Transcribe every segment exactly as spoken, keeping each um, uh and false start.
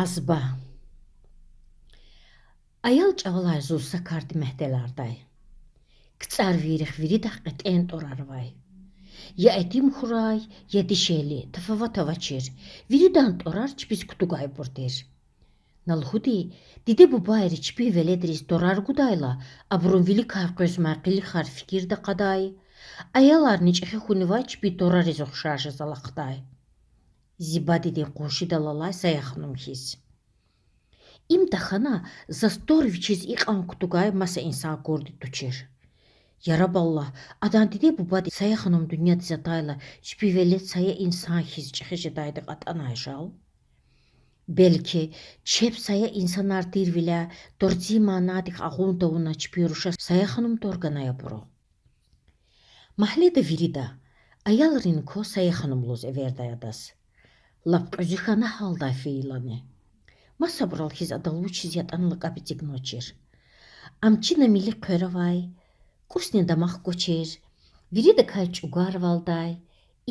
Азба. Аял чӀавалай зун са карди мягьтелардай. КцӀарвийрихъ виридахъ кьетӀен тӀварар авай. Я итим хьурай, я дишегьли, тафават авачир, виридан тӀварар чпиз кутугайбур тир. На лугьуди, диде-бубайри чпин веледриз тӀварар гудайла, абурун виликай къвезмай къилихар фикирда кьадай, аяларни чӀехи хьунивай чпин тӀварариз ухшар жез алахъдай. Зи бадедин къуншидал алай Саяханум хьиз. Им тахьана заз тӀвар вичиз икьван кутугай маса инсан акурди тушир. Яраб Аллагь, адан диде-бубади Саяханум дуьньядиз атайла, чпин велед сая инсан хьиз чӀехи жедайди кьатӀанай жал? Белки, чеб сая инсанар тирвиляй тӀварцин манадихъ агъун тавуна чпин руша Саяханум тӀвар ганай абуру? Магьледа вирида, аялрини кваз Саяханум лугьуз эвердай адаз. Лап кьуьзуь хьана гьалдай фейилани. Масабурал хьиз адал вучиз ятӀани лакӀаб эцигнавачир. Ам чина мили хъвер авай, кӀусни дамах квачир, виридакай чӀугварвалдай,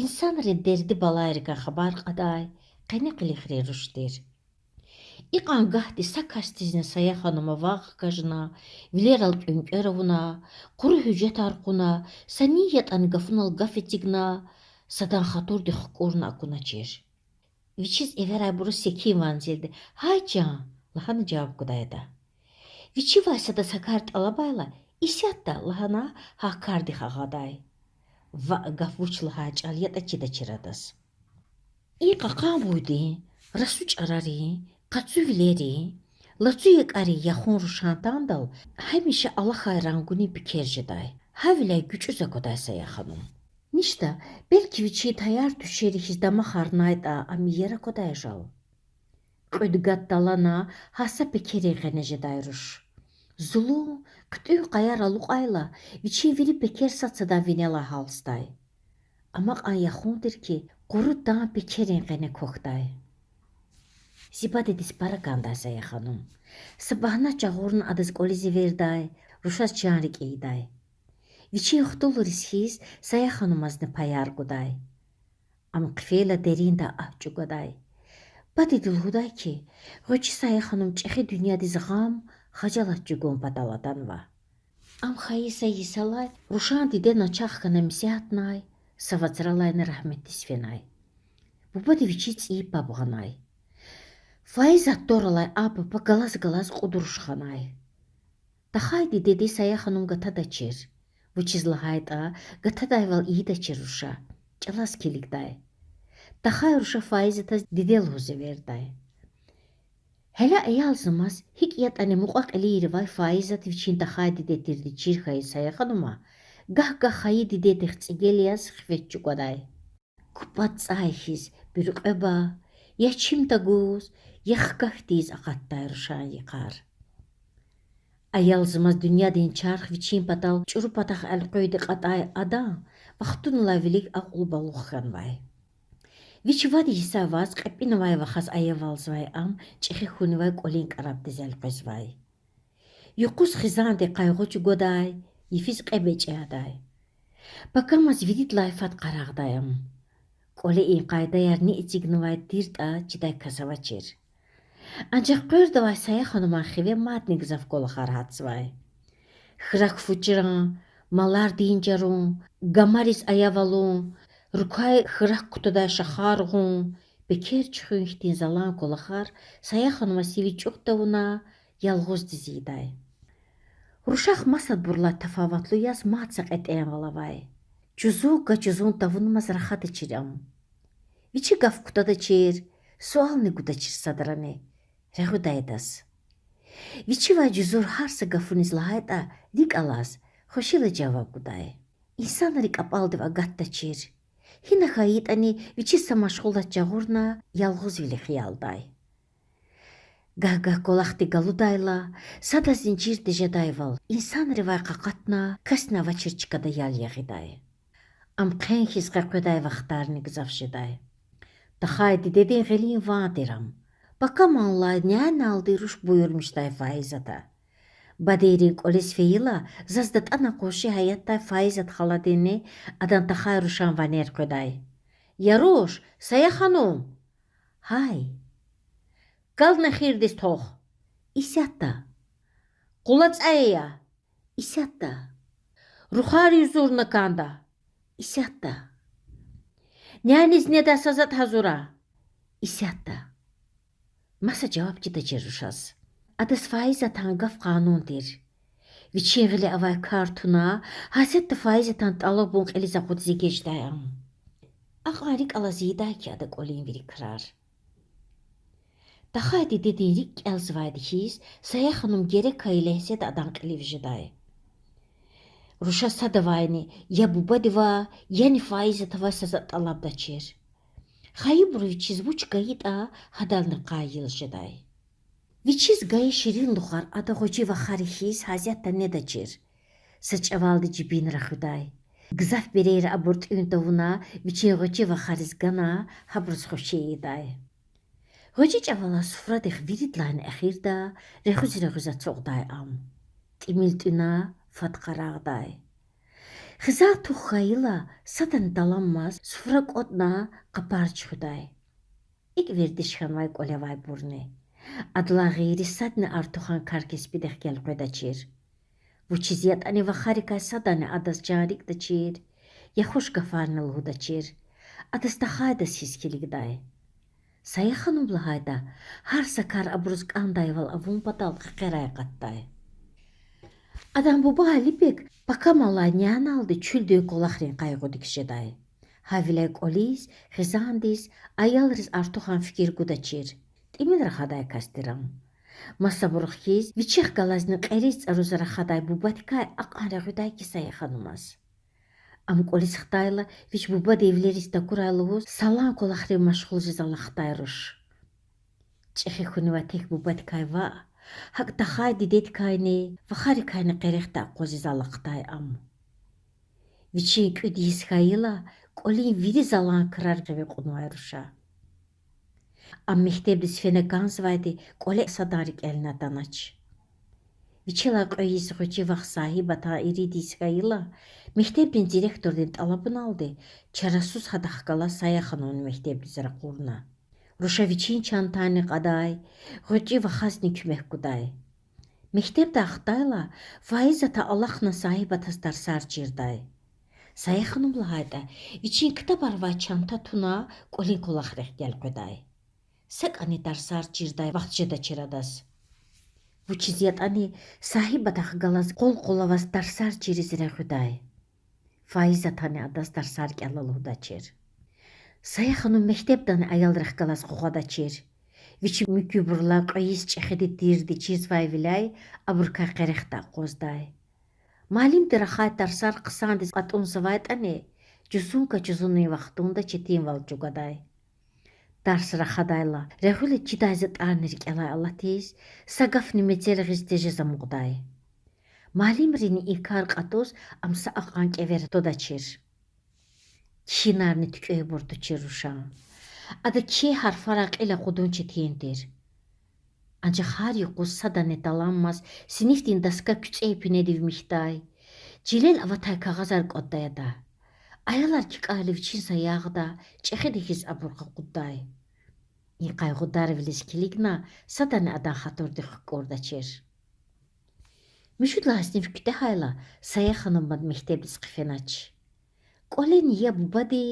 инсанрин дерди-балайрикай хабар кьадай, къени къилихрин руш тир. Икьван гагьди са касдизни Саяханума ван хкажна, вилерал кӀуьнкӀвер авуна, къуру гьуьжетар кьуна, са ни ятӀани гафунал гаф эцигна, садан хатурдик хкӀурна акуначир. Вичиз эверайбуруз секин ванцелди: Гьай чан! лагьана жаваб гудай ада. Вичивай сада са кар тӀалабайла, Исятда! лагьана гьа кардихъ агъадай. Ваъ, гаф вуч лагьай чӀал ятӀа чидачир адаз. И кьакьан буйдин, расу чӀарарин, къацу вилерин, лацу якӀарин яхун рушан тандал, гьамиша алахьай рангунин пекер жедай. Гьавиляй гуьчӀуьз аквадай Саяханум. Ништа, белки вичин таяр-туьшери хьиз дамахарнайтӀа, ам иер аквадай жал? Кьуьд-гад талана гьа са пекерин къене жедай руш. Зулун, хъуьтӀуьн къаяр алукьайла, вичин вири пекер сад-садан винелай гьалсдай. Ам акьван яхун тир хьи, къуру тан пекерин къене квахьдай. Зи бадедиз пара кӀандай Саяханум. Са багьна жагъурна адаз кӀвализ эвердай, рушаз чан-рикӀ ийидай. Вичин хтулриз хьиз Саяханумазни паяр гудай. Ам хъфейла дериндай агь чӀугвадай. Бадеди лугьудай хьи, гъвечӀи Саяханум чӀехи дуьньядиз гъам, хажалат чӀугун патал атанва. Ам хайи са йисалай рушан диде начагъ хьана месягьатнай, са вацралайни рагьметдиз фенай. Бубади вичиз цӀийи паб гъанай. Фаизат тӀвар алай а папа галаз-галаз кьуд руш ханай. Тахай дидеди Саяханум гатадачир. Вучиз лагьайтӀа гатадайвал ийидачир руша, чӀалаз килигдай. Тахай руша Фаизатаз диде лугьуз эвердай. Гьеле аялзамаз гьикӀ ятӀани мукьва-кьилийривай Фаизат вичин тахай диде тирди чир хьайи Саяханума гагь-гагь хайи дидедихъ цӀигел яз хифет чӀугвадай. КупӀад цӀай хьиз буьркьуьба, я чим тагуз, я хкахь тийиз акъатдай рушан йикъар. Аялзамаз дуьньядин чарх вичин патал чӀуру патахъ элкъвейди кьатӀай адан вахтуналай вилик акьул-балугъ хьанвай. Вич вад йиса аваз кьепӀинавай вахаз аявалзавай ам чӀехи хьунивай кӀвалин кӀарабдиз элкъвезвай. Юкъуз хизандин къайгъу чӀугвадай, йифиз кьеб эчӀядай. Пакамаз виридалай фад къарагъдай ам. КӀвале и къайдаяр ни эцигнавайди тиртӀа чидай кас авачир. Анжах къвердавай Саяхануман хиве мадни гзаф кӀвалахар гьатзавай. Хьрак фу чран, малар динжарун, гамариз аявалун, рукай хьрак кутадай шахар гъун, пекер чуьхуьн хьтин залан кӀвалахар Саяханума сивиз чӀух тавуна, ялгъуздиз ийидай. Рушахъ масадбурулай тафаватлу яз мад са кьетӀенвал авай. Жузун-гажузун тавунмаз рахадачир ам. Вичи гаф кутадачир, суални гудачир садрани, регъуьдай адаз. Вичивай жузур гьар са гафуниз лагьайтӀа, рикӀ алаз, хвешила жаваб гудай. Инсанрин кӀапӀалдив агатдачир. Гьина хьайитӀани вичиз са машгъулат жагъурна, ялгъузвиле хиялдай. Гагь-гагь кӀвалахди галудайла, садазни чир тежедайвал, инсанривай къакъатна, касни авачир чкада ял ягъидай. Ам хъен хьиз къекъведай вахтарни гзаф жедай. Тахай дидедин гъилин ван тир ам. Пакаманлай няналди руш буюрмишдай Фаизата. Бадейрин кӀвализ фейила, заз датӀана къунши гьаятдай Фаизат халадинни адан тахай рушан ванер къведай. Я руш, Саяханум! Гьай! Кал нехирдиз тох. Исятда. Къула цӀай ая. Исятда. Рухар юзурна кӀанда. Исятда. Няниз недай са затӀ гьазура. Исятда. Маса жаваб жедачир рушаз. Адаз Фаизатан гаф къанун тир. Вичин гъиле авай кар туна, гьасятда Фаизатан тӀалабун кьилиз акъудиз эгечӀдай ам. Акьван рикӀ алаз ийидай хьи ада кӀвалин вири крар. Тахай дидедин рикӀ кӀелзавайди хьиз, Сая-Ханум герек хьайи легьзеда адан кьилив жедай. Руша садавайни я бубадивай, яни Фаизатавай са затӀ тӀалабдачир. Хайибуру вичиз вуч гайитӀа, гьадални къайил жедай. Вичиз гайи ширинлухар ада гъвечӀи вахари хьиз гьасятда недачир. Са чӀавалди жибинра хуьдай. Гзаф берейра абур тӀуьн тавуна, вичин гъвечӀи вахариз гана, гьабуруз хвеши ийидай. ГъвечӀи чӀавалай суфрадихъ виридалайни эхирда регъуьз-регъуьз ацукьдай ам. ТӀимил тӀуьна, фад къарагъдай. Хизан тух хьайила, садани талгьанмаз суфра кӀватӀна, къапар чуьхуьдай. ИкӀ вердиш хьанвай кӀвале авайбурни. Адалай гъейри садни артухан кар-кеспидихъ гелкъведачир. Вучиз ятӀани вахарикай садани адаз чан-рикӀ дачир, я хуш гафарни лугьудачир. Адаз тахайдаз хьиз килигдай. Сая-Ханум лагьайтӀа, гьар са кар абуруз кӀандайвал авун патал къекъерай акъатдай. Адан буба Алибег пакамалай няналди чуьлдин кӀвалахрин къайгъудик жедай. Гьавиляй кӀвализ, хизандиз, аялриз артухан фикир гудачир. ТӀимил рахадай кас тир ам. Масабурухъ хьиз, вичихъ галазни кьериз-цӀаруз рахадай бубадикай акьван регъуьдай хьи Сая-Ханумаз. Ам кӀвализ хтайла, вич бубадин вилериз такурай лугьуз, салан кӀвалахрив машгъул жез алахъдай руш. ЧӀехи хьунивай тек бубадикай ваъ, гьакӀ тахай дидедикайни, вахарикайни къерехда акъвазиз алахъдай ам. Вичин кӀуьд йис хьайила, кӀвалин вири залан крар гъеве кьунвай руша. Ам мектебдиз фена кӀанзавайди кӀвале садан рикӀелни атанач. Вичелай кьве йис гъвечӀи вах Сагьибатан ирид йис хьайила, мектебдин директордин тӀалабуналди, чарасуз гьадахъ галаз Сая-Ханумни мектебдиз ракъурна. Руша вичин чантани кьадай, гъвечӀи вахазни куьмек гудай. Мектебдай хтайла, Фаизата алахъна Сагьибатаз тарсар чирдай. Сая-Ханум лагьайтӀа, вичин ктабар авай чанта туна, кӀвалин кӀвалахрихъ гелкъведай. СакӀани тарсар чирдай вахт жедачир адаз. Вучиз ятӀани Сагьибатахъ галаз къул-къул аваз тарсар чириз регъуьдай. Фаизатани адаз тарсар кӀела лугьудачир. Сая-Ханум мектебдани аялрихъ галаз къугъвадачир. Вичи муькуьбурулай кьве йис чӀехиди тирди чизвайвиляй, абурукай къерехда акъваздай. Муаллимди рахай тарсар хъсандиз кьатӀунзавайтӀани, жузун-качуз зунин вахтунда четинвал чӀугвадай. Тарс рахадайла, регъуьла чидай затӀарни рикӀелай алатиз, са гафни мецел гъиз тежез амукьдай. Муаллимрини и кар кьатӀуз, ам са акьван кӀевера твадачир. Кхьинарни туькӀвейбур тушир рушан. Ада кхьей гьарфарай кьил акъудун четин тир. Анжах гьар юкъуз садани талгьанмаз синифдин доска куьцӀей пинедив михьдай. Чилел аватай кагъазар кӀватӀдай ада. Аялар кикӀайла вичин саягъда, чӀехиди хьиз абур къакъуддай. И къайгъударвилиз килигна, садани адан хатурдик хкӀурдачир. Муьжуьд лагьай синиф куьтягьайла, Сая-Ханум мад мектебдиз хъфенач. КӀвалени я бубади,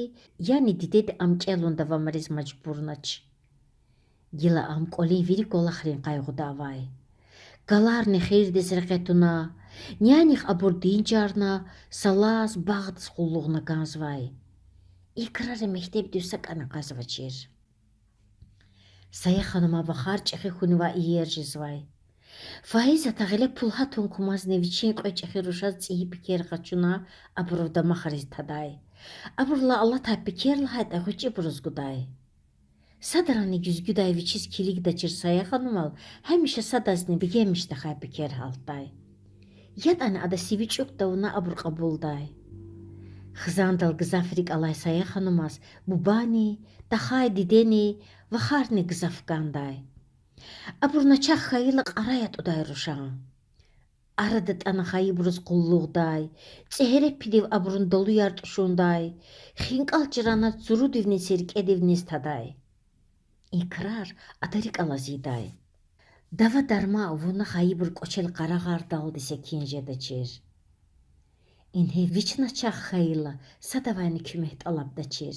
яни дидеди ам кӀелун давамариз мажбурнач. Гила ам кӀвалин вири кӀвалахрин къайгъуда авай. Галар нехирдиз рекье туна, нянихъ абур динжарна, салаз, багъдиз къуллугъна кӀанзавай. И крара мектебдив сакӀани акъазвачир. Сая-Хануман вахар чӀехи хьунивай иер жезвай. Фаизата гъиле пул гьатун кумазни вичин кьве чӀехи рушаз цӀийи пекер къачуна, абурув дамахариз тадай. Абурулай алатай пекер лагьайтӀа гъвечӀибуруз гудай. Садрани гуьзгуьдай вичиз килигдачир Сая-Ханумал гьамиша садазни бегенмиш тахьай пекер гьалтдай. ЯтӀани ада сивичӀук тавуна абур кьабулдай. Хизандал гзаф рикӀ алай Сая-Ханумаз бубани, тахай дидени, вахарни гзаф кӀандай. Абур начагъ хьайила кьарай атӀудай рушан. Ара датӀана хайибуруз къуллугъдай, цӀегьре пидив абурун далуяр тӀушундай, хинкӀал чрана цурудивни серкӀедив низ тадай. И крар ада рикӀ алаз ийидай. Дава-дарман авуна хайибур кӀвачел къарагъардалди секин жедачир. Ингье вич начагъ хьайила, садавайни куьмек тӀалабдачир.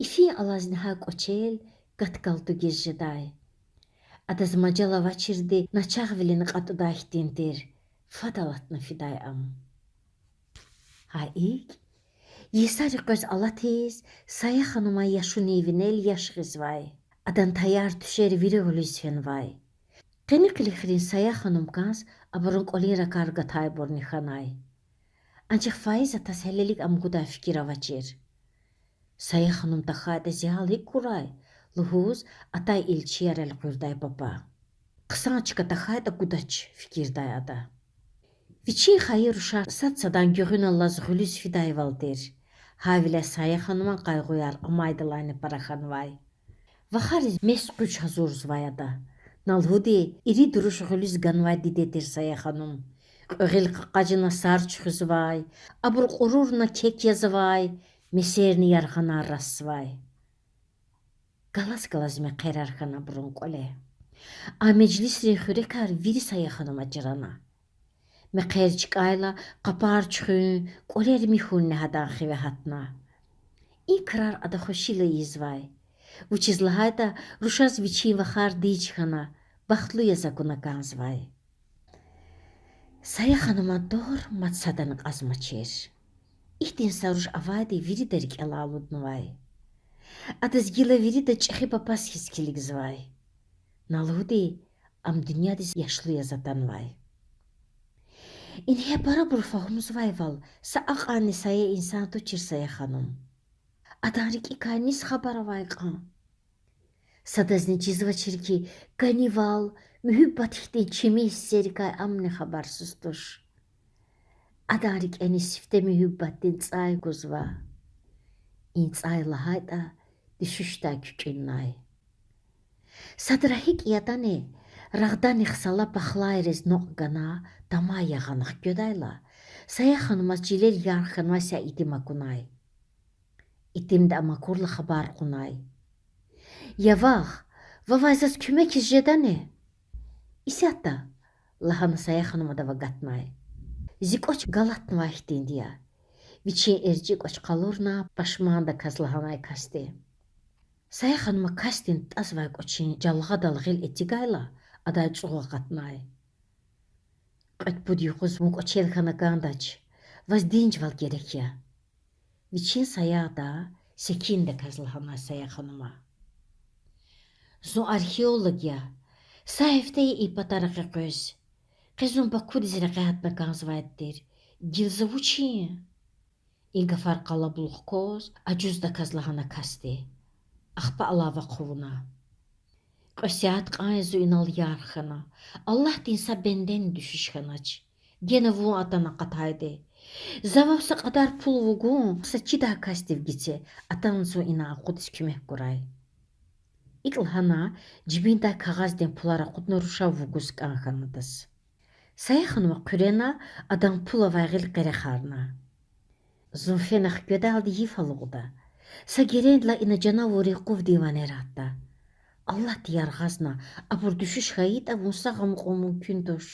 Ифин алазни гьа кӀвачел кат-калтугиз жедай. Адаз мажал авачирди начагъвилин кьатӀудай хьтин тир, фад алатна фидай ам. Гьа икӀ, йисари къвез алатиз, Сая-хануман яшунин винел яш гъизвай. Адан таяр-туьшер вири гъуьлуьз фенвай. Къени къилихрин Сая-ханум кӀанз абурун кӀвалин ракӀар гатайбурни хьанай. Анжах Фаизатаз гьелелиг ам гудай фикир авачир. Сая-ханум тахьайтӀа зи гьал гьикӀ хьурай лугьуз, атай илчияр элкъуьрдай папа. Хъсан чка тахьайтӀа гудач, фикирдай ада. Вичин хайи рушар сад-садан гуьгъуьналлаз гъуьлуьз фидайвал тир. Гьавиляй Сая-хануман къайгъуяр амайдалайни пара хьанвай. Вахариз мес-къуьж гьазурзавай ада. На лугьуди, ирид руш гъуьлуьз ганвай диде тир Сая-ханум. Кьве гъил къакъажна сар чуьхуьзвай, абур кьурурна кек язавай, месерни яргъанар расзавай. Галаз-галаз мехъерар хьана абурун кӀвале. А межлисрин хуьрекар вири Сая-ханума чрана. Мехъер чкӀайла, къапар чуьхуьн, кӀвалер михьунни гьадан хиве гьатна. И крар ада хвешила ийизвай. Вучиз лагьайтӀа рушаз вичин вахар динж хьана, бахтлу яз акуна кӀанзавай. Сая-хануман тӀвар мад садани кьазмачир. Ихьтин са руш авайди вирида рикӀелай алуднавай. Адаз гила вирида чӀехи папаз хьиз килигзавай. На лугьуди, ам дуьньядиз яшлу яз атанвай. Ингье парабуру фагьумзавайвал, са акьванни сая инсан тушир Сая-ханум. Адан рикӀикай низ хабар авай кьван? Садазни чизвачир хьи, кӀанивал, муьгьуьббат хьтин чими гьиссерикай амни хабарсуз туш. Адан рикӀени сифте муьгьуьббатдин цӀай гузва. И цӀай лагьайтӀа, дуьшуьшдай куькӀуьннай. Садра гьикӀ ятӀани, рагъданихъ сала пахлайриз нукь гана, тамай ягъана хкведайла, Сая-ханумаз чилел ярх хьанвай са итим акунай. Итимди ам акурла хабар кьунай: Я вах, вавай заз куьмекиз жедани? Исятда,— лагьана Сая-ханум адав агатнай. Зи кӀвач галатнавай хьтинди я,— вичин эрчӀи кӀвач къалурна, пашмандаказ лагьанай касди. Сая-ханума касдин тӀазвай кӀвачин жалгъадал гъил эцигайла, адай цӀугъ акъатнай. Кьвед-пуд юкъуз вун кӀвачел хьана кӀандач, ваз динжвал герек я,— вичин саягъда секиндаказ лагьанай Сая-ханума. Зун археолог я. Са гьафте я и патара къекъвез. Къе зун Бакудиз рекье гьатна кӀанзавайди тир. Гила за вучин? И гафар къалабулух кваз, ажуздаказ лагьана касди. Ахпа алава хъувуна: Кьве сят кьван я зун инал ярх хьана. Аллагьдин са бендени дуьшуьш хьанач. Гена вун атана акъатайди. За вав са кьадар пул вугун, са чидай касдив гице, атана зун ина акъудиз куьмек гурай. ИкӀ лагьана, жибиндай кагъаздин пулар акъудна рушав вугуз кӀан хьана адаз. Сая-ханума хъуьрена, адан пул авай гъил къерехарна. Зун фена хкведалди йиф алукьда. Са герендилай ина жанавуррин къувдин ванер гьатда. Аллагьди яргъазна, абур дуьшуьш хьайитӀа, вун сагъ амукьун мумкин туш.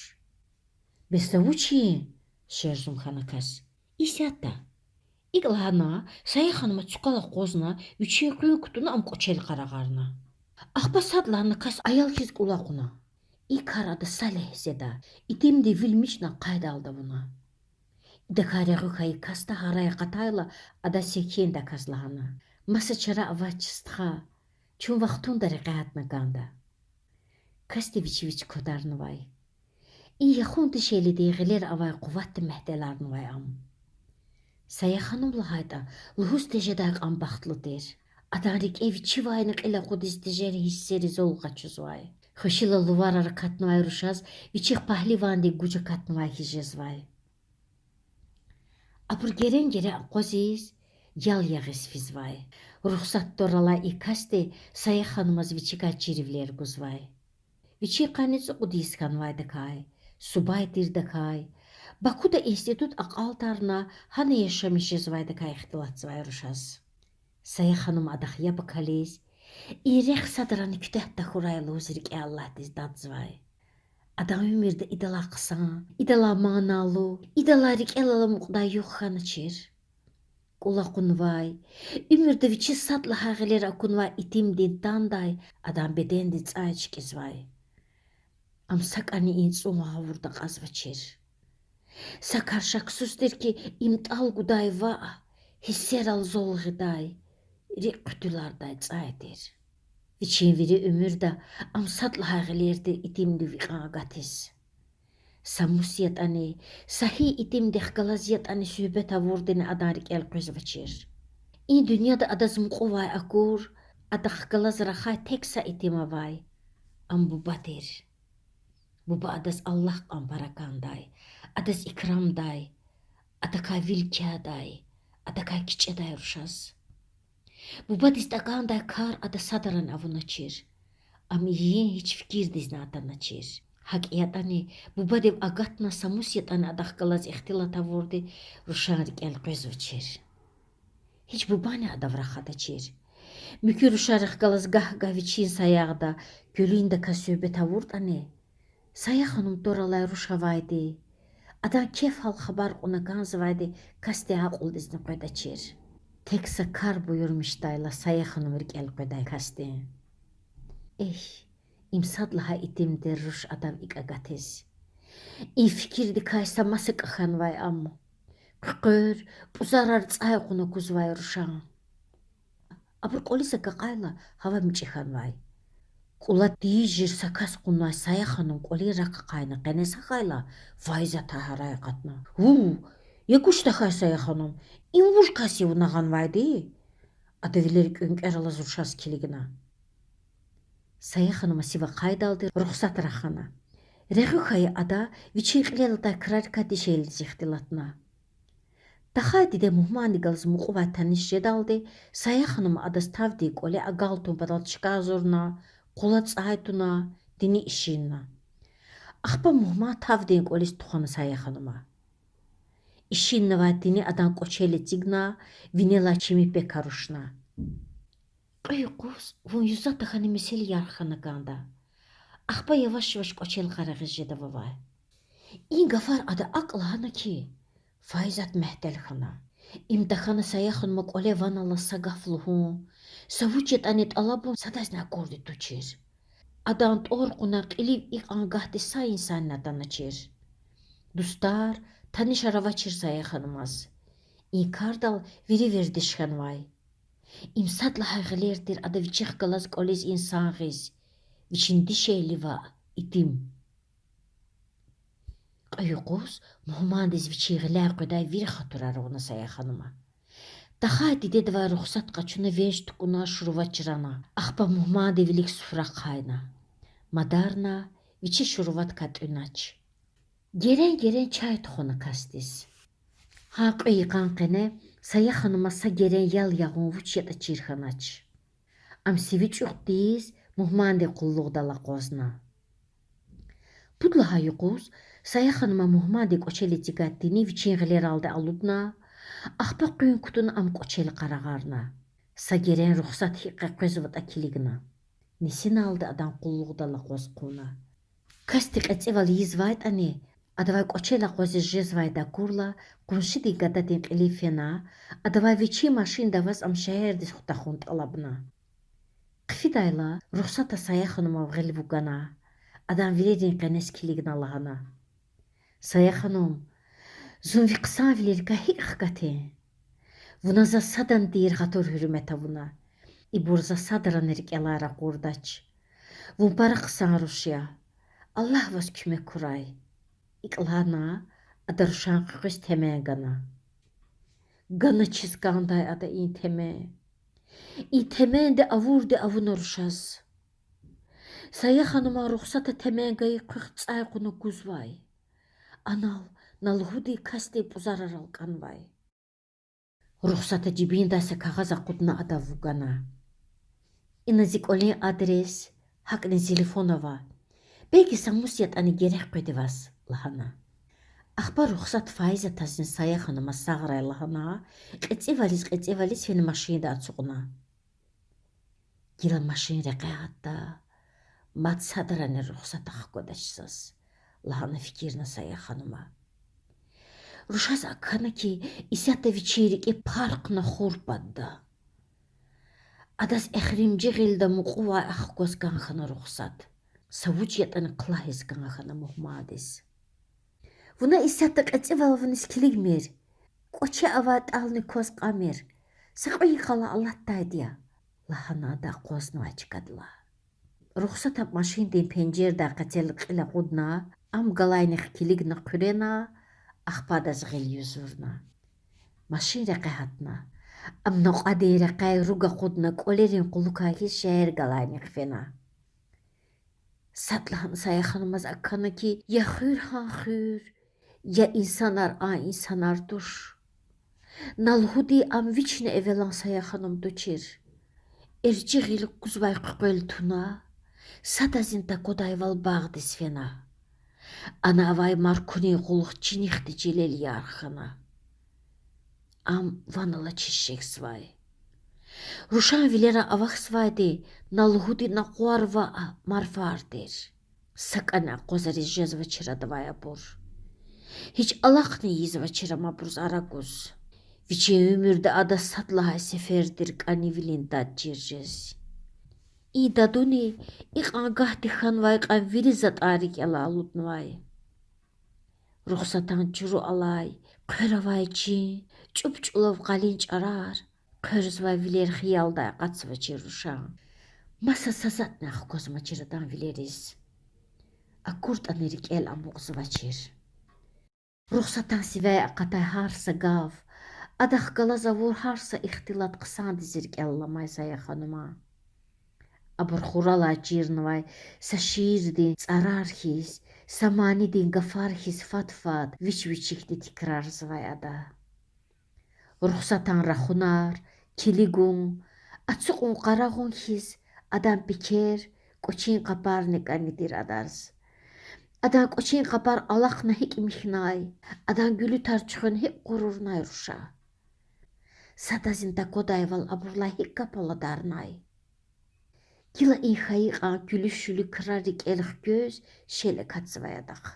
Бес за вучин? шерзум хьана кас. Исятда. ИкӀ лагьана, Сая-ханума цукал акъвазна, вичин къуьн кутуна ам кӀвачел къарагъарна. Ахпа садлагьана кас аял хьиз кӀула кьуна. И кар ада са легьзеда, итимдин вил мичӀна къайдалди авуна. Идакай регъуь хьайи касди гьарай акъатайла, ада секиндаказ лагьана: Маса чара авач, стха. Чун вахтунда рекье гьатна кӀанда. Касди вичи вич квадарнавай. И яхун дишегьлидин гъилера авай къуватди мягьтеларнавай ам. Сая-ханум лагьайтӀа, лугьуз тежедай кьван бахтлу тир. Адан рикӀе вичивайни кьил акъудиз тежер гьиссери зул къачузвай. Хвешила луварар акатнавай рушаз вичихъ пагьливандин гуж акатнавай хьиз жезвай. Абур герен-герен акъвазиз, ял ягъиз физвай. Рухсат тӀвар алай и касди Сая-ханумаз вичикай чирвилер гузвай. Вичин къанни цӀукьуд йис хьанвайдакай, субай тирдакай, Бакуда институт акьалтӀарна, гьана яшамиш жезвайдакай ихтилатзавай рушаз. Сая-ханум адахъ яб акализ, И рехъ садрани куьтягь тахьурай лугьуз рикӀе Аллагьдиз дадзавай. Адан уьмуьрда идалай хъсан, идалай маналу, идалай рикӀелай аламукьдай югъ хьаначир. КӀул акъунвай, уьмуьрда вичиз сад лагьай гъилера акунвай итимдин тандай адан бедендиз цӀай чкӀизвай. Ам сакӀани и цӀун гъавурда акьазвачир. Са кар шаксуз тир хьи, им тӀал гудай ваъ, гьиссерал зол гъидай, рикӀ хъуьтуьлардай цӀай тир. Вичин вири уьмуьрда ам сад лагьай гъилер тир итимдив икьван агатиз. Са мус ятӀани, са гьи итимдихъ галаз ятӀани суьгьбет авурдани адан рикӀел къвезвачир. И дуьньяда адаз мукьувай акур, адахъ галаз рахай тек са итим авай, ам буба тир. Буба адаз Аллагь кьван пара кӀандай, адаз икрамдай, адакай вил кядай, адакай кичӀедай рушаз. Бубадиз такӀандай кар ада садрани авуначир. Ам ийин гьич фикирдизни атаначир. ГьакӀ ятӀани, бубадив агатна са мус ятӀани адахъ галаз ихтилат авурди рушан рикӀел къвезвачир. Гьич бубани адав рахадачир. Муькуь рушарихъ галаз гагь-гагь вичин саягъда, куьлуьндаказ суьгьбет авуртӀани, Сая-Ханум тӀвар алай руш авайди, адан кеф-гьал хабар кьуна кӀанзавайди касдин акьулдизни къведачир. Тек са кар буюрмишдайла Сая-Ханум рикӀел къведай касдин. Эхь, им сад лагьай итимдин руш адав икӀ агатиз. И фикирдикай са маса кӀа хьанвай ам. Хъуькъвер, пӀузарар цӀай кьуна кузвай рушан. Абур кӀвализ агакьайла, гьава мичӀи хьанвай. КӀула тийижир са кас кьунвай Сая-Ханум кӀвалин рак ахъайна къенез гьахьайла, Файзата гьарай акъатна: Ву, я гуж тахьай Сая-Ханум, им вуж кас я вуна гъанвайди? Ада вилер кӀуьнкӀвер алаз рушаз килигна. Сая-Ханума сив ахъайдалди Рухсат рахана. Регъуь хьайи ада вичин кьилел атай крарикай дишегьлидиз ихтилатна. Тахай диде мугьмандихъ галаз мукьувай таниш жедалди, Сая-Ханума адаз тавдин кӀвале агалкьун патал чка гьазурна, къула цӀай туна, тини ишинна. Ахпа мугьман тавдин кӀвализ тухвана Сая-Ханума. Ишиннавай тини адан кӀвачел эцигна, винелай чими пек арушна. Кьве юкъуз вун юза тахьана месел ярх хьана кӀанда. Ахпа яваш-яваш кӀвачел къарагъиз жеда вавай. И гафар ада акӀ лагьана хьи, Файзат мягьтел хьана. Им тахьана Сая-Ханума кӀвале ван алаз са гаф лугьун, са вуч ятӀани тӀалабун садазни акурди тушир. Адан тӀвар кьуна кьилив икьван гагьди са инсанни атаначир. Дустар, танишар авачир Сая-Ханумаз. И кардал вири вердиш хьанвай. Им сад лагьай гъилер тир ада вичихъ галаз кӀвализ инсан гъиз, вичин дишегьли ваъ, итим. Кьве юкъуз мугьмандиз вичин гъиляй къведай вири хатурар авуна Сая-Ханума. Тахай дидедивай Рухсат къачуна венч тукӀуна шурва чрана. Ахпа мугьмандин вилик суфра ахъайна. Мадарна, вичи шурвадикай тӀуьнач. Герен-герен чай тухвана касдиз. Гьа кьве йикъан къене Сая-Ханума са герен ял ягъун вуч ятӀа чир хьанач. Ам сиви чӀук тийиз, мугьмандин къуллугъдал акъвазна. Пуд лагьай юкъуз Сая-Ханума мугьмандин кӀвачел эцигай тини вичин гъилералди алудна, ахпа къуьн кутуна ам кӀвачел къарагъарна. Са герен Рухсат гьикӀ къекъвезватӀа килигна. Нисиналди адан къуллугъдал акъваз хъувуна. Касди кьецӀивал ийизвайтӀани, адавай кӀвачел акъвазиз жезвайди акурла, къуншидин гададин кьилив фена, адавай вичин машинда аваз ам шегьердиз хутахун тӀалабна. Хъфидайла, Рухсата Сая-Ханумав гъил вугана, адан вилерин къенез килигна лагьана: Сая-Ханум, зун ви хъсанвилерикай гьикӀ хкатин? Вуна заз садани тийир хатур-гьуьрмет авуна. Ибур за садрани рикӀелай ракъурдач. Вун пара хъсан руш я. Аллагь ваз куьмек хьурай. ИкӀ лагьана, ада рушан хъуькъвез темен гана. Ганачиз кӀандай ада и темен. И теменди авурди авуна рушаз. Сая-Хануман Рухсата темен гайи хъуьхъ цӀай кьуна кузвай. Анал на лугьуди касдин пӀузарар алкӀанвай. Рухсата жибиндай са кагъаз акъудна адав вугана. Ина зи кӀвалин адрес, гьакӀни телефон ава. Белки са мус ятӀани герек къведа ваз, лагьана. Ахпа Рухсат Фаизатазни Сая-Ханумаз сагърай лагьана, кьецӀивализ-кьецӀивализ фена машинда ацукьна. Гила машин рекье гьатда, мад садрани Рухсат ахквадач заз,— лагьана фикирна Сая-ханума. Рушаз акӀ хьана хьи, исятда вичин рикӀи пархна хур падда. Адаз эхиримжи гъилда мукьувай ахкваз кӀан хьана Рухсат. Са вуч ятӀани хълагьиз кӀан хьана мугьмандиз. Вуна исятда кьецӀивал вуниз килигмир. КӀваче авай тӀални кваз кьамир. Са кьве йикъалай алатдайди я,— лагьана ада акъвазнавай чкадилай. Рухсата машиндин пенжердай къецел кьил акъудна, ам галайнихъ килигна хъуьрена, ахпа адаз гъил юзурна. Машин рекье гьатна. Ам накьвадин рекьяй руг акъудна кӀвалерин кьулухъай хьиз шегьер галайнихъ фена. Садлагьана Сая-ханумаз акӀ хьана хьи, я хуьр гьа хуьр, я инсанар а инсанар туш. На лугьуди, ам вични эвелан Сая-ханум тушир. ЭрчӀи гъил кузвай хъуькъвел туна, садазни таквадайвал багъдиз фена. Ана авай маркунин кьулухъ чинихъди чилел ярх хьана. Ам ван алачиз шехьзавай. Рушан вилера авахьзавайди, на лугьуди, накъвар ваъ, марфар тир. СакӀани акъвазариз жезвачир адавай абур. Гьич алахъни ийизвачир ам абуруз ара гуз. Вичин уьмуьрда ада сад лагьай сефер тир кӀанивилин дад чир жез. И дадуни икьван гагьди хьанвай кьван вири затӀар рикӀелай алуднавай. Рухсатан чуру алай, хъвер авай чин, чӀуп-чӀулав къалин чӀарар, хъверзавай вилер хиялдай акъатзавачир рушан. Маса са затӀни ахквазмачир адан вилериз. АкуртӀани рикӀел амукьзавачир. Рухсатан сивяй акъатай гьар са гаф, адахъ галаз авур гьар са ихтилат хъсандиз рикӀел аламай Сая-ханума. Абур хуралай чирнавай са шиирдин цӀарар хьиз, са манидин гафар хьиз фад-фад вич-вичикди тикрарзавай ада. Рухсатан рахунар, килигун, ацукьун-къарагъун хьиз, адан пекер, кӀвачин къапарни кӀани тир адаз. Адан кӀвачин къапар алахъна гьикӀ михьнай, адан гуьлуьтар чуьхвена гьикӀ къурурнай руша. Садазни таквадайвал абурулай гьикӀ кап аладарнай. Гила и хьайи кьван куьлуь-шуьлуь крар рикӀел хквез шел акатзавай адахъ.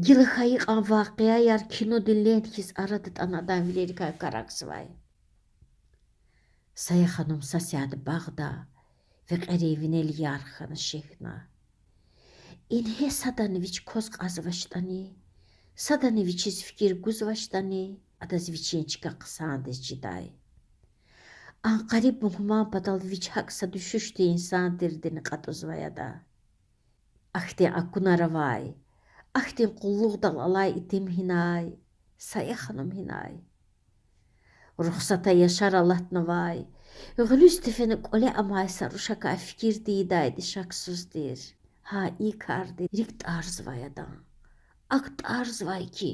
Гила хьайи кьван вакъиаяр кинодин лент хьиз арадатӀана адан вилерикай карагзавай. Сая-ханум са сят багъда, векьерин винел ярх хьана шехьна. Ингье садани вич кваз кьазвачтӀани, садани вичиз фикир гузвачтӀани, адаз вичин чка хъсандиз чидай. Анкъариб мугьман патал вич гьакӀ са дуьшуьшдин инсан тирди кьатӀузвай ада. Ахьтин акунар авай, ахьтин къуллугъдал алай итим гьинай, Сая-ханум гьинай. Рухсата яшар алатнавай, гъуьлуьз тефена кӀвале амай са рушакай фикир тийидайди шаксуз тир. Гьа и карди рикӀ тӀарзавай адан. АкӀ тӀарзавай хьи,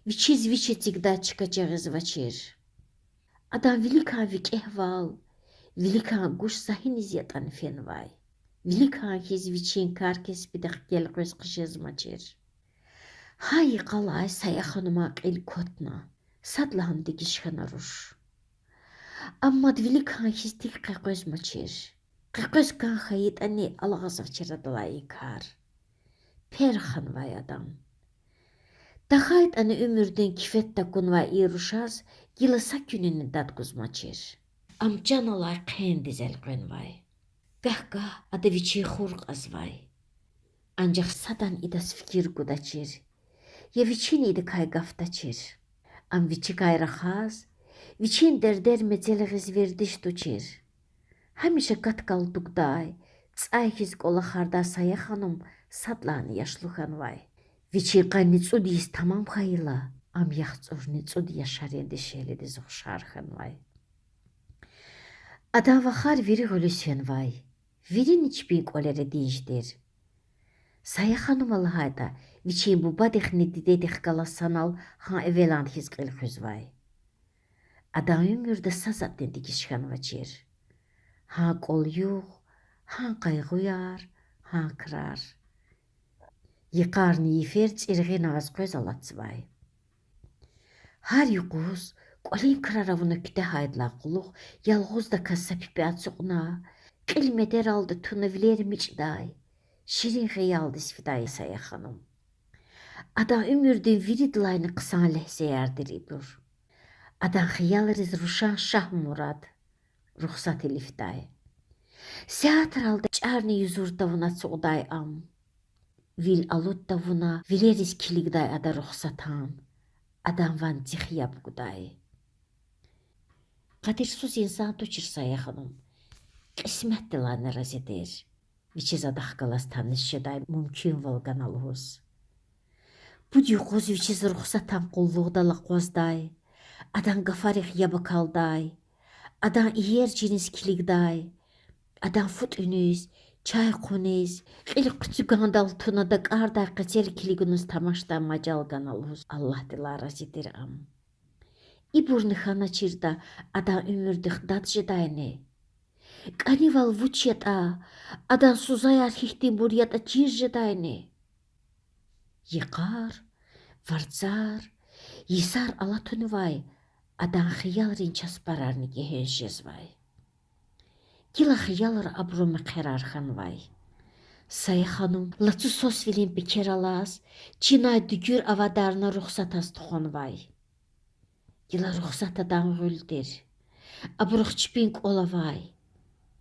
вичиз вич эцигдай чка жагъизвачир. Адан виликан викӀегьвал, виликан гуж са гьиниз ятӀани фенвай. Виликан хьиз вичин кар-кеспидихъ гелкъвез хъжезмачир. Гьа йикъалай Сая-хануман кьил кватна, садлагьана дегиш хьана руш. Амма ада виликан хьиз тик къекъвезмачир. Къекъвез кӀан хьайитӀани, алгъазвачир адалай и кар. Пер ханвай адан. ТахьайтӀани уьмуьрдин кифет такунвай и рушаз гила са куьнини дад гузмачир. Ам чан алай хъендиз элкъвенвай. Гагь-гагь ада вичин хур кьазвай. Анжах садани идаз фикир гудачир, я вичини идакай гаф тачир. Ам вичикай рахаз, вичин дердер мецел гъиз вердиш тушир. Гьамиша кат-кал дугдай, цӀай хьиз кӀвалахардай Сая-ханум садлагьана яшлу хьанвай. Вичин къанни цӀуд йис тамам хьайила, ам яхцӀурни цӀуд яшарин дишегьлидиз ухшар хьанвай. Адан вахар вири гъуьлуьз фенвай, вирини чпин кӀвалера динж тир. Сая-ханума лагьайтӀа, вичин бубадихъни дидедихъ галаз санал гьа эвелан хьиз кьил хуьзвай. Адан уьмуьрда са затӀни дегиш хьанвачир. Гьа кӀвал-югъ, гьа къайгъуяр, гьа крар. Йикъарни йифер цӀиргъина аваз къвез алатзавай. Гьар юкъуз кӀвалин крар авуна куьтягьайдалай кьулухъ ялгъуздаказ са пипӀе ацукьна, Кьил метӀералди туна вилер мичӀдай, ширин хиялдиз фидай Сая-Ханум. Адан уьмуьрдин виридалайни хъсан легьзеяр тир ибур. Адан хиялриз рушан шагь мурад, Рухсат илифдай. Сятералди чӀарни юзур тавуна ацукьдай ам. Вил алуд тавуна вилериз килигдай ада Рухсатан. Адан ванцихъ яб гудай. Къадирсуз инсан тушир Сая-Ханум. Кьисметдилайни рази тир. Вичиз адахъ галаз таниш жедай мумкинвал гана лугьуз. Пуд юкъуз вичиз Рухсатан къуллугъдал акъваздай, адан гафарихъ яб акалдай, адан иер чиниз килигдай, адан фу тӀуьниз, чай хъуниз, кьил хъуцугандал туна дакӀардай къецел килигуниз тамашдай мажал гана лугьуз Аллагьдилай рази тир ам. Ибурни хьаначиртӀа, адан уьмуьрдихъ дад жедайни? КӀанивал вуч ятӀа, адан сузаяр гьихьтинбур ятӀа чир жедайни? Йикъар, варцар, йисар алатунивай, адан хиялрин часпарарни гегьенш жезвай. Гила хиялра абурун мехъерар хьанвай. Сая-Ханум лацу свасвилин пекер алаз, чинай дуьгуьр авадарна Рухсатаз тухванвай. Гила Рухсат адан гъуьл тир. Абурухъ чпин кӀвал авай.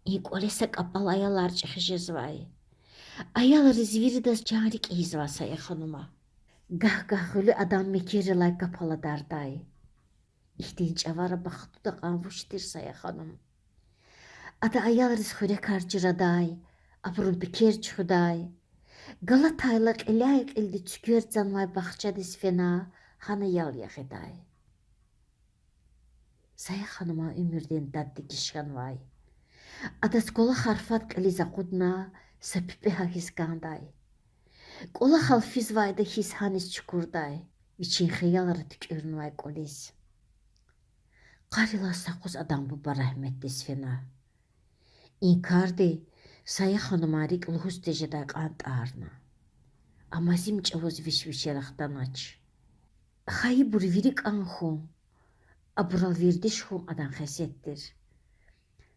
И кӀвале са кӀапӀал аялар чӀехи жезвай. Аялриз виридаз чан-рикӀ ийизвай Сая-Ханума. Гагь-гагь гъуьлуь адан мекеррилай кап аладардай. Ихьтин чӀавара бахтуна кьван вуч тир Сая-Ханум? Ада аялриз хуьрекар чрадай, абурун пекер чуьхуьдай. Галатайла кьиляй-кьилди цуьквер цанвай бахчадиз фена, гьана ял ягъидай. Сая-Хануман уьмуьрдин дад дегиш хьанвай. Адаз кӀвалахар фад кьилиз акъудна, са пипӀе гьахьиз кӀандай. КӀвалахал физвайда хьиз гьаниз чукурдай, вичин хиялра туькӀуьрнавай кӀвализ. Къарилай са юкъуз адан буба рагьметдиз фена. И карди Сая-Хануман рикӀ лугьуз тежедай кьван тӀарна. Амма зи чӀавуз виш-вичел хтанач. Хайибур вири кӀан хьун, абурал вердиш хьун адан хесет тир.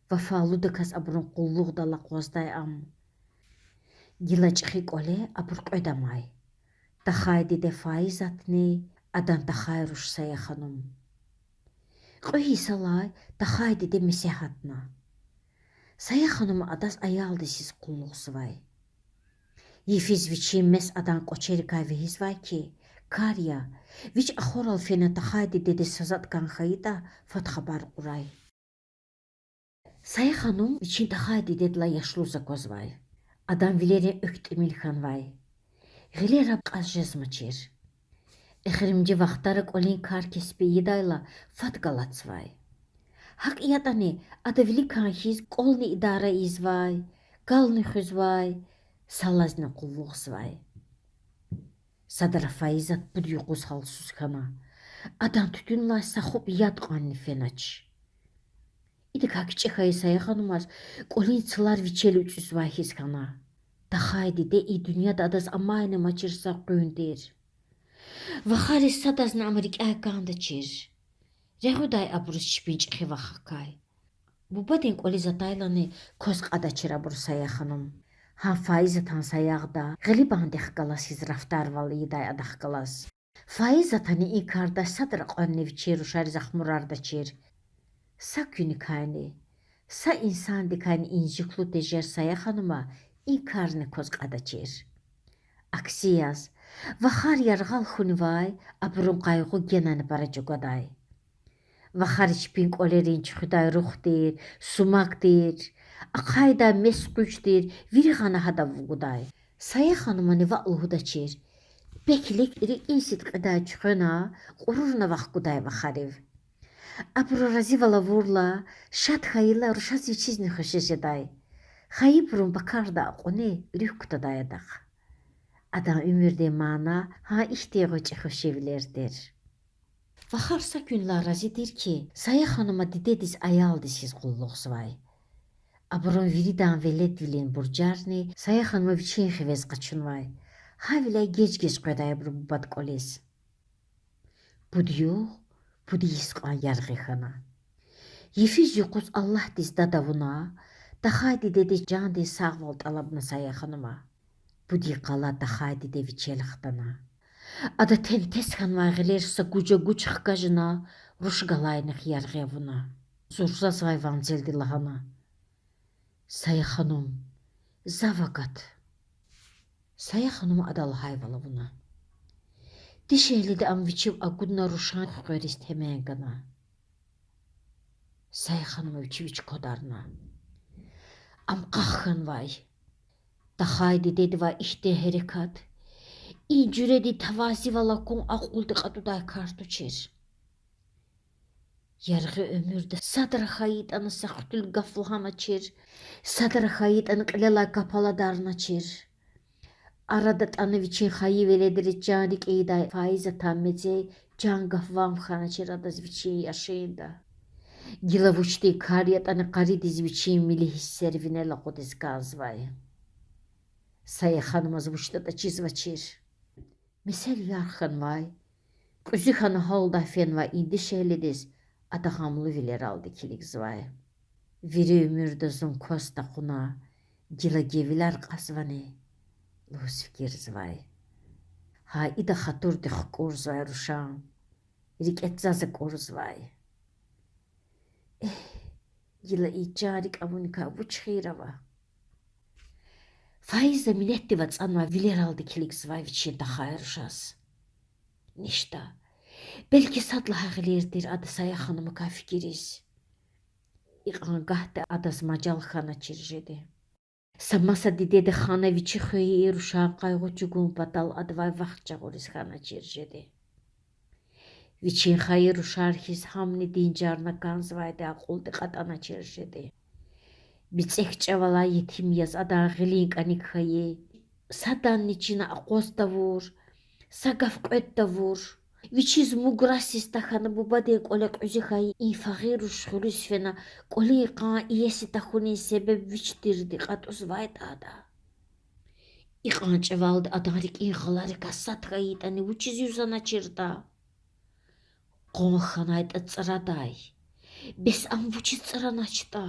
Вафалудаказ абурун къуллугъдал акъваздай ам. Гила чӀехи кӀвале абур кьвед амай: тахай диде Фаизатни, адан тахай руш Сая-Ханум. Кьве йисалай тахай диде месе гьатна. Сая-Ханум адаз аялдиз хьиз къуллугъзавай. Йифиз вичин мес адан кӀвачерикай вегьизвай хьи, кар я, вич ахварал фена тахай дидедиз са затӀ кӀан хьайитӀа, фад хабар кьурай. Сая-Ханум вичин тахай дидедилай яшлуз аквазвай. Адан вилерин экв тӀимил хьанвай. Гъилера кьаз жезмачир. Эхиримжи вахтара кӀвалин кар-кеспи ийидайла фад галатзавай. ГьакӀ ятӀани, ада виликан хьиз кӀвални идара ийизвай, кални хуьзвай, салазни къуллугъзавай. Садра Фаизат пуд юкъуз гьалсуз хьана. Адан туьтуьнлай са хупӀ яд кьванни фенач. Идакай кичӀе хьайи Сая-Ханумаз кӀвалин цлар вичел уьцӀуьзвай хьиз хьана. Тахай диде и дуьньяда адаз амайни амачир са къуьн тир. Вахариз садазни ам рикӀяй кӀандачир. Регъуьдай абуруз чпин чӀехи вахакай. Бубадин кӀвализ атайлани кваз кьадачир абуру Сая-Ханум. Гьа Фаизатан саягъда, Гъилибандихъ галаз хьиз рафтарвал ийидай адахъ галаз. Фаизатани и кардай садра кьванни вичин рушариз ахмурардачир. Са куьникайни, са инсандикайни инжиклу тежер Сая-Ханума и карни кваз кьадачир. Акси яз, вахар яргъал хьунивай, абурун къайгъу генани пара чӀугвадай. Вахари чпин кӀвалерин чуьхуьдай рухдир, сумагдир, ахъайдай мес-къуьждир вири гъана гьадав вугудай. Сая-Ханумани ваъ лугьудачир. Пек-лек рикӀин сидкьидай чуьхвена, кьурурна вахгудай вахарив. Абуру разивал авурла, шад хьайила рушаз вичизни хвеши жедай. Хайибурун бакарда акьуни руьгь кутадай адахъ. Адан уьмуьрдин мана гьа ихьтин гъвечӀи хвешивилер тир. Вахар са куьнлай рази тир хьи, Сая-Ханума дидедиз аялдиз хьиз къуллугъзавай. Абурун виридан веледвилин буржарни Сая-Ханума вичин хивез къачунвай. Гьавиляй геж-геж къведай абуру бубад кӀвализ. Пуд югъ, пуд йис кьван яргъи хьана. Йифиз-юкъуз Аллагьдиз дад авуна, Тахай дидедиз жандин сагъвал тӀалабна Сая ханума. Пуд йикъалай Тахай диде вичел хтана. Ада тентес хьанвай гъилер са гужа-гуж хкажна, руш галайнихъ яргъи авуна. Зурзазвай ванцелди лагьана: Сая ханум, зав агат. Сая ханум ада лагьайвал авуна. Дишегьлиди ам вичив агудна рушан хквериз темен гана. Сая ханума вичи вич квадарна. Ам къах хьанвай. Тахай дидедивай ихьтин гьерекат, и жуьредин тавазивал акун акьулди кьатӀудай кар тушир. Яргъи уьмуьрда садра хьайитӀани са хъуьтуьл гаф лагьаначир, садра хьайитӀани кьилелай кап аладарначир. АрадатӀана вичин хайи веледриз чан рикӀ ийидай Фаизатан мецей чан гаф ван хьаначир адаз вичин яшинда. Гила вучтин кар ятӀани къаридиз вичин мили гьиссер винел акъудиз кӀанзавай. Сая ханумаз вучдатӀа чизвачир. Месел ярх хьанвай, кьуьзуь хьана гьалдай фенвай и дишегьлидиз ада гъамлу вилералди килигзавай. Вири уьмуьрда зун кваз такьуна, гила гевилар кьазвани лугьуз фикирзавай. Гьа ида хатурдик хкӀурзавай рушан, рикӀе цаз акӀурзавай. Эхь, гила и чан рикӀ авуникай вуч хийир ава? Фаиза минетдив ацӀанвай вилералди килигзавай вичин тахай рушаз. Ништа, белки сад лагьай гъилер тир ада Сая ханумакай фикириз. Икьван гагьди адаз мажал хьаначир жеди. Са маса дидеди хана вичи хвейи и рушан къайгъу чӀугун патал адавай вахт жагъуриз хьаначир жеди. Вичин хайи рушар хьиз гьамни динжарна кӀанзавайди акьулди кьатӀаначир жеди. БицӀек чӀавалай етим яз адан гъилин кӀаник хьайи, саданни чина акъваз тавур, са гаф кьвед тавур, вичиз муграсиз тахьана бубадин кӀвале кьуьзуь хьайи и фагъир руш хуьруьз фена кӀвалин йикъан иеси тахьунин себеб вич тирди кьатӀузвайтӀа ада. Икьван чӀавалди адан рикӀин гъаларикай сад хьайитӀани вучиз юзаначиртӀа? Къван хьанайтӀа цӀрадай. Бес ам вучиз цӀраначтӀа?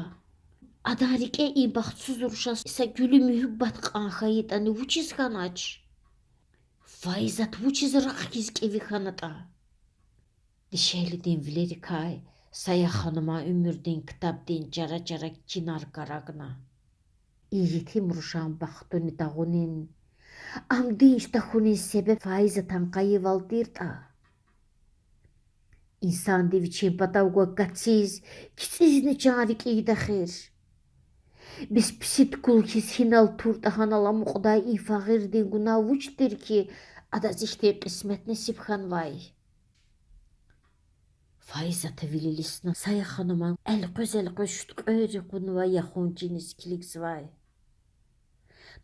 Адан рикӀе и бахтсуз рушаз са гуьлуь муьгьуьббат кьван хьайитӀани вучиз хьанач? Фаизат вучиз ракь хьиз кӀеви хьанатӀа? Дишегьлидин вилерикай Сая хануман уьмуьрдин ктабдин чара-чара кинар карагна. И етим рушан бахтуни тагъунин, ам динж тахьунин себеб Фаизатан къайивал тиртӀа, инсанди вичин патав гвай кациз, кицӀизни чан-рикӀ ийида эхир. Бес писи тукӀул хьиз гьинал туртӀа гьанал амукьдай и фагъирдин гунагь вуч тир хьи, адаз ихьтин кьисмет несиб хьанвай? Фаизата вил илисна Сая хануман элкъвез-элкъвез шуьткьвери кьунвай яхун чиниз килигзавай.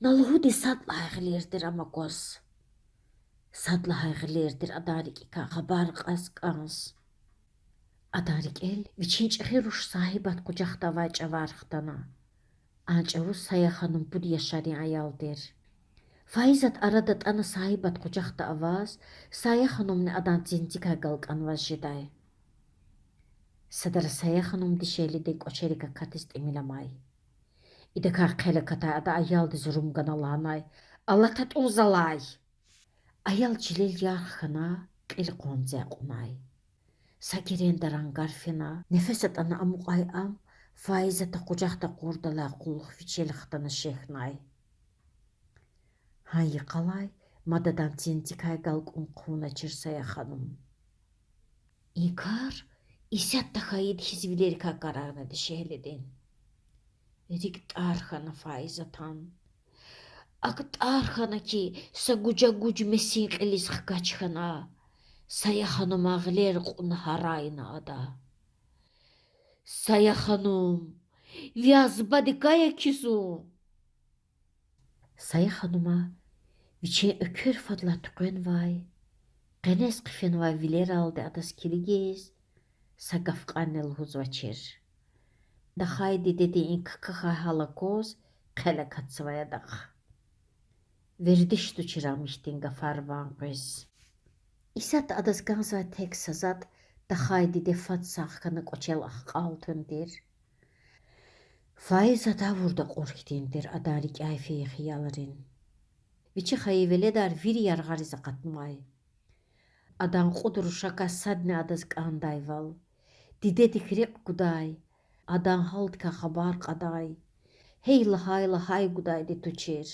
На лугьуди сад лагьай гъилер тир ам акваз. Сад лагьай гъилер тир адан рикӀикай хабар кьаз кӀанз. Адан рикӀел вичин чӀехи руш Сагьибат къужахда авай чӀавар хтана. А чӀавуз Сая ханум пуд яшарин аял тир. Фаизат ара датӀана Сагьибат къужахда аваз, Сая ханумни адан ценцикай галкӀанваз жедай. Садра Сая ханум дишегьлидин кӀвачерик акатиз тӀимил амай. Идакай хъел акатай ада аялдиз рум гана лагьанай: Алат атӀун залай! Аял чилел ярх хьана, кьил къванци акьунай. Са геренда рангар фена, нефес атӀана амукьай ам Фаизата къужахда акъурдалай кьулухъ вичел хтана шехьнай. Гьа йикъалай мад адан ценцикай галкӀун хъувуначир Сая ханум. И кар исятда хьайиди хьиз вилерикай карагъна дишегьлидин. РикӀ тӀар хьана Фаизатан. АкӀ тӀар хьана хьи, са гужа-гуж месин кьилиз хкаж хьана, Сая хануман гъилер кьуна гьарайна ада. Сая ханум, ви азбадикай я кизун! Сая ханума вичин экуьр фадлай туькьвенвай, къенез хъфенвай вилералди адаз килигиз, са гаф кьванни лугьузвачир. Тахай дидедин и какахьай гьал акваз, хъел акатзавай адахъ. Вердиш тушир ам ихьтин гафар ван къвез. Исятда адаз кӀанзавай тек са затӀ Тахай диде фад сагъ хьана кӀвачел ахкьалтун тир. Фаиза гъавурда кьур хьтин тир адан рикӀяй фейи хиялрин. Вичи хайи веледар вири яргъариз акъатнавай. Адан кьуд рушакай садни адаз кӀандайвал, дидедик рехъ гудай, адан гьалдикай хабар кьадай, гьей лагьай-лагьай гудайди тушир.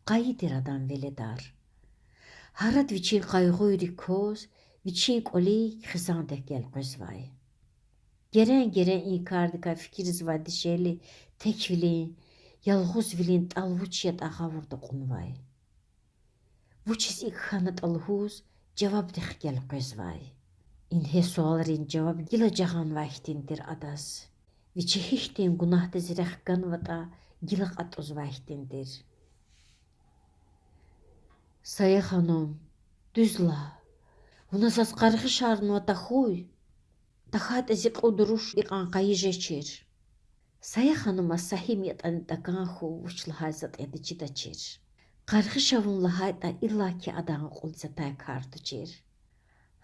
Къайи тир адан веледар. Гьарад вичин къайгъуйрик кваз, вичин кӀвалик хизандихъ гелкъвезвай. Герен-герен и кардикай фикирзавай дишегьли теквилин, ялгъузвилин тӀал вуч ятӀа гъавурда кьунвай. Вучиз икӀ хьанатӀа лугьуз жавабдихъ гелкъвезвай. Ингье суалрин жаваб гила жагъанвай хьтин тир адаз. Вичи гьихьтин гунагьдиз рехъ ганватӀа гила кьатӀузвай хьтин тир. Сая ханум, дуьз лагь, вуна заз къаргъишарнава тахьуй? ТахьайтӀа зи кьуд руш икьван къайи жечир. Сая ханумаз са гьим ятӀани такӀан хьун вуч лагьай затӀ ятӀа чидачир. Къаргъиш авун лагьайтӀа, иллаки адан акьулдиз атай кар тушир.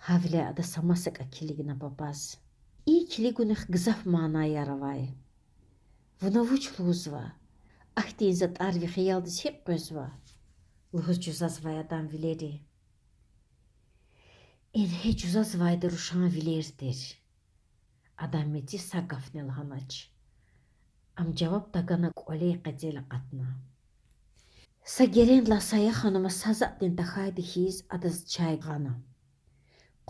Гьавиляй ада са масакӀа килигна папаз. И килигунихъ гзаф манаяр авай. Вуна вуч лугьузва? Ахьтин затӀар ви хиялдиз гьикӀ къвезва? Лугьуз жузазвай адан вилери. Ингье жузазвайди рушан вилер тир. Адан меци са гафни лагьанач. Ам жаваб тагана кӀвале къецел акъатна. Са герендилай Сая ханума са затӀни тахьайди хьиз адаз чай гъана.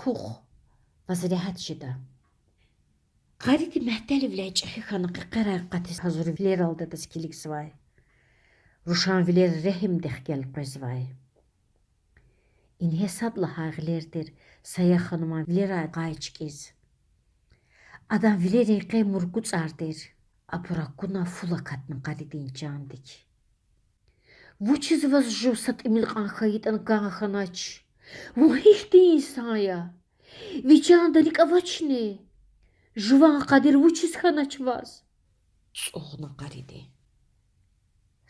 Хъухъ, ваз регьят жеда. Къариди мягьтелвиляй чӀехи хьана къекъерай акъатиз гьазур вилералди адаз килигзавай. Рушан вилер регьимдихъ гелкъвезвай. Ингье сад лагьай гъилер тир Сая хануман вилерай къай чкӀиз. Адан вилерин къе муркӀуцӀар тир, абур акуна фул акатна къаридин чандик. Вучиз ваз жув са тӀимил кьван хьайитӀани кӀан хьанач? Вун гьихьтин инсан я? Ви чанда рикӀ авачни? Жуван къадир вучиз хьанач ваз? ЦӀугъна къариди.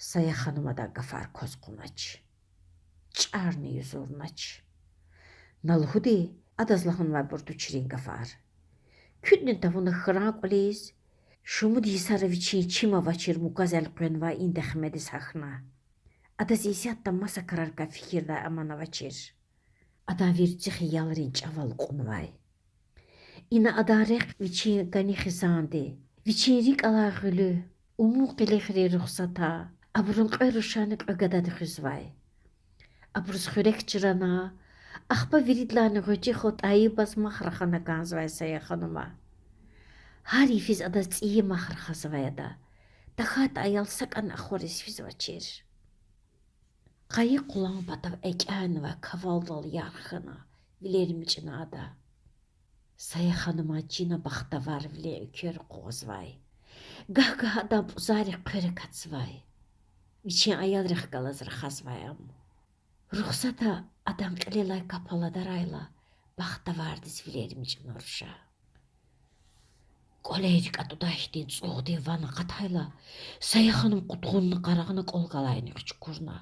Сая ханум адан гафар кваз кьунач. ЧӀарни юзурнач. На лугьуди, адаз лагьанвайбур туширин гафар. КуьтӀни тавуна хьран кӀвализ, шумуд йисара вичин чим авачир муказ элкъвенвай и дехмедиз гьахьна. Адаз исятда маса крарикай фикирдай аман авачир. Адан верцӀи хиялрин чӀавал кьунвай. Ина адан рехъ вичин кӀани хизанди, вичин рикӀ алай гъуьлуь, умун къилихрин Рухсата, абурун кьве рушани кьве гадади хуьзвай. Абуруз хуьрек чрана, ахпа виридалайни гъвечӀи хва ТӀайибаз мах рахана кӀанзавай Сая ханума. Гьар йифиз адаз цӀийи мах рахазвай ада, тахьайтӀа аял сакӀани ахвариз физвачир. Къайи къулан патав экӀянавай кавалдал ярх хьана, вилер мичӀна ада. Сая хануман чина бахтаварвилин эквер къугъвазвай. Гагь-гагь адан пӀузаррик хъвер акатзавай. Вичин аялрихъ галаз рахазвай ам. Рухсата адан кьилелай кап аладарайла, бахтавардиз вилер мичӀна руша. КӀвале рикӀ атӀудай хьтин цӀугъдин ван акъатайла, Сая ханум къудгъунна къарагъна кӀвал галайнихъ чукурна.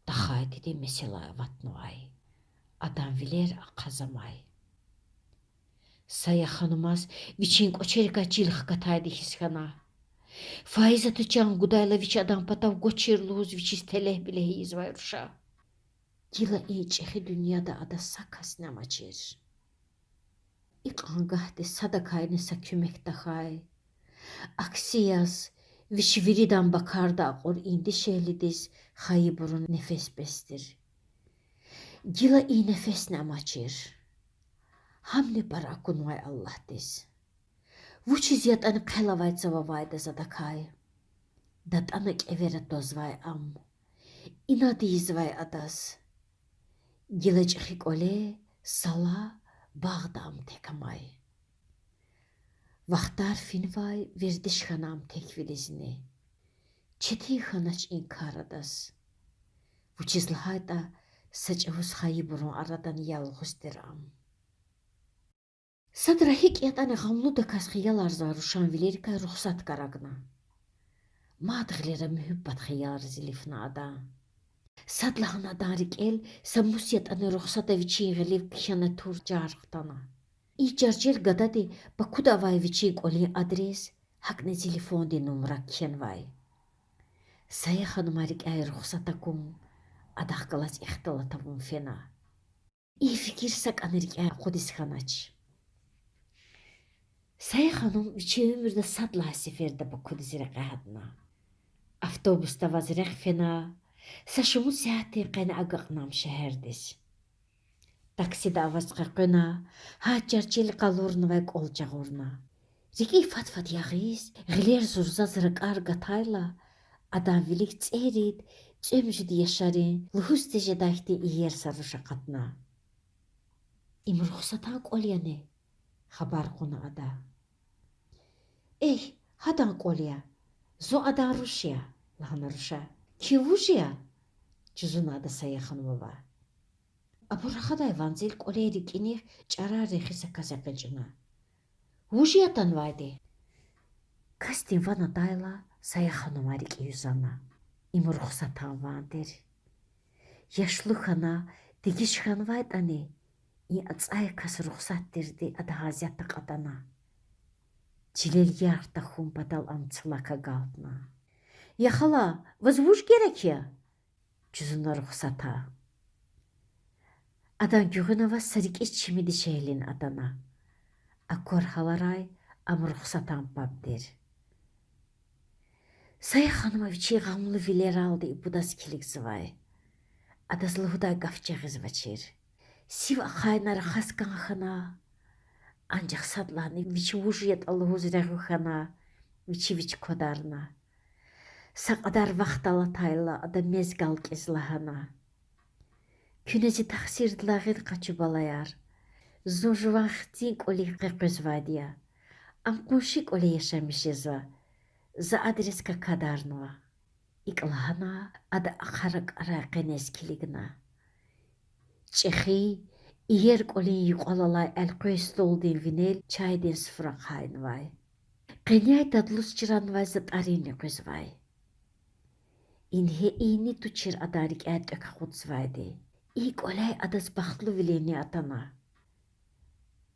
Тахай диде меселай аватнавай. Адан вилер ахъаз амай. Сая ханумаз вичин кӀвачерикай чил хкатайди хьиз хьана. Фаизата чан гудайла вич адан патав гвачир лугьуз вичиз телегь-билегь ийизвай руша. Гила и чӀехи дуьньяда адаз са касни амачир. Икьван гагьди садакайни са куьмек тахьай, акси яз, вич виридан бакарда акьур и дишегьлидиз хайибурун нефес бес тир. Гила и нефесни амачир. Гьамни пара акунвай Аллагьдиз. Вучиз ятӀани хъел авай цава авайдаз адакай. ДатӀана кӀевера твазвай ам. Инад ийизвай адаз. Гила чӀехи кӀвале, сала, багъда ам тек амай. Вахтар финвай вердиш хьана ам теквилизни. Четин хьанач и кар адаз. Вучиз лагьайтӀа са чӀавуз хайибурун арадани ялгъуз тир ам. Садра гьикӀ ятӀани гъамлудаказ хияларзавай рушан вилерикай Рухсат карагна. Мад гъилера муьгьуьббат хиялриз илифна ада. Садлагьана адан рикӀел са мус ятӀани Рухсата вичин гъилив кхьена тур чар хтана. И чарчел гадади Бакуда авай вичин кӀвалин адрес, ГьакӀни телефондин нумра кхьенвай. Сая-Хануман рикӀяй Рухсат акун, адахъ галаз ихтилат авун фена. И фикир сакӀани рикӀяй акъудиз хьанач. Сая-Ханум вичин уьмуьрда сад лагьай сеферда Бакудиз рекье гьатна. Автобусда аваз рехъ фена, са шумуд сятдин къене агакьна ам шегьердиз. Таксида аваз къекъвена, гьа чарчел къалурнавай кӀвал жагъурна. РикӀи фад-фад ягъиз, гъилер зурзаз ракӀар гатайла, адан вилик цӀерид, цӀемуьжуьд яшарин, лугьуз тежедай хьтин иер са руш акъатна. Им Рухсатан кӀвал яни? Хабар кьуна ада. Эхь, гьадан кӀвал я. Зун адан руш я,— лагьана руша. Кхьин вуж я? жузуна ада Сая-Ханумавай. Абур рахадай ванцел кӀвалин рикӀиних чӀарар рехи са кас экъечӀна. Вуж я атанвайди? Касдин ван атайла, Сая-Хануман рикӀи юзана. Им Рухсатан ван тир. Яшлу хьана, дегиш хьанвайтӀани, и ацӀай кас Рухсат тирди ада гьасятда кьатӀана. Чилел ярх тахьун патал ам цлак агалтна. Я хала, ваз вуж герек я? жузуна Рухсата. Адан гуьгъуьна аваз са рикӀиз чими дишегьлини атана. Аквар гьаларай, ам Рухсатан паб тир. Сая-Ханума вичин гъамлу вилералди и пудаз килигзавай. Адаз лугьудай гаф жагъизвачир. Сив ахъайна рахаз кӀан хьана, анжах садлагьана вич вуж ятӀа лугьуз регъуь хьана, вичи вич квадарна. Са кьадар вахт алатайла, ада мез галкӀиз лагьана: Куьне зи тахсирдилай гъил къачу, балаяр. Зун жуван хцин кӀвалихъ къекъвезвайди я. Ам къунши кӀвале яшамиш жезва. За адрес какадарнава. ИкӀ лагьана, ада ахъа ракӀарай къенез килигна. ЧӀехи, иер кӀвалин юкьвал алай элкъвей столдин винел чайдин суфра ахъайнавай. Къеняй дадлуз чранвай затӀарини къвезвай. Ингье и ни тушир адан рикӀяй тӀвек акъудзавайди. И кӀваляй адаз бахтлувилинни атана.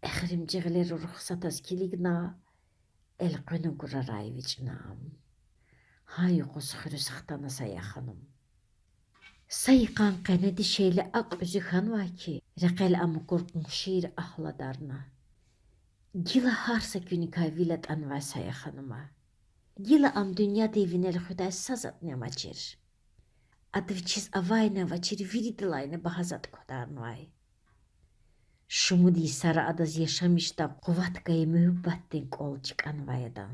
Эхиримжи гъилера Рухсатаз килигна, элкъвена гурарай эвичӀна ам. Гьа юкъуз хуьруьз хтана Сая-Ханум. Са йикъан къене дишегьли акьван кьуьзуь хьанвай хьи, рекьел ам акур къуншийри агьладарна. Гила гьар са куьникай вил атӀанвай Сая-Ханума. Гила ам дуьньядин винел хуьдай са затӀни амачир. Ада вичиз авайни-авачир виридалайни багьа затӀ квадарнавай. Шумуд йисара адаз яшамишдай къуват гайи муьгьуьббатдин кӀвал чкӀанвай адан.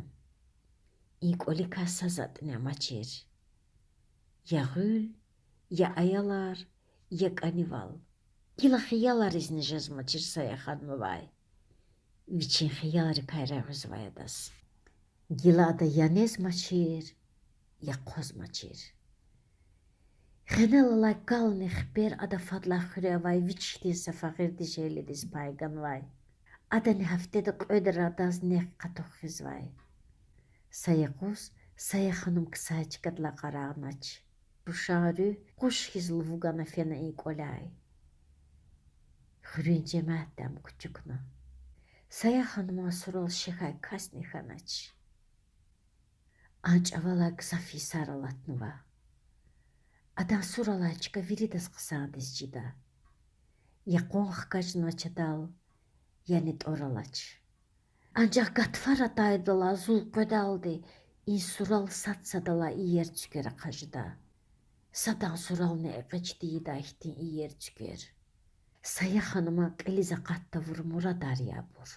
И кӀваликай са затӀни амачир. Я гъуьл, я аялар, я кӀанивал. Гила хияларизни жезмачир Сая-Ханумавай. Вичин хиялрикай регъуьзвай адаз. Гила ада я незмачир, я хъвазмачир. Хенелай алай кални хипер ада фадлай хуьре авай вич хьтин са фагъир дишегьлидиз пай ганвай. Адани гьафтеда кьведра адаз нек къатухъ гъизвай. Са юкъуз Сая-Ханум ксай чкадилай къарагънач. Рушан руьгь къуш хьиз лув гана фена и кӀваляй. Хуьруьн жемятди ам кучукна. Сая-Хануман сурал шехьай касни хьанач. А чӀавалай гзаф йисар алатнава. Адан сур алай чка виридаз хъсандиз чида. Я къван хкажнавач адал, яни тӀвар алач. Анжах гатфар атайдалай зул къведалди и сурал сад-садалай иер цуьквер ахъа жеда. Садан сурални экъечӀ тийидай хьтин иер цуьквер. Сая-Хануман кьилиз акъат тавур мурадар я абур.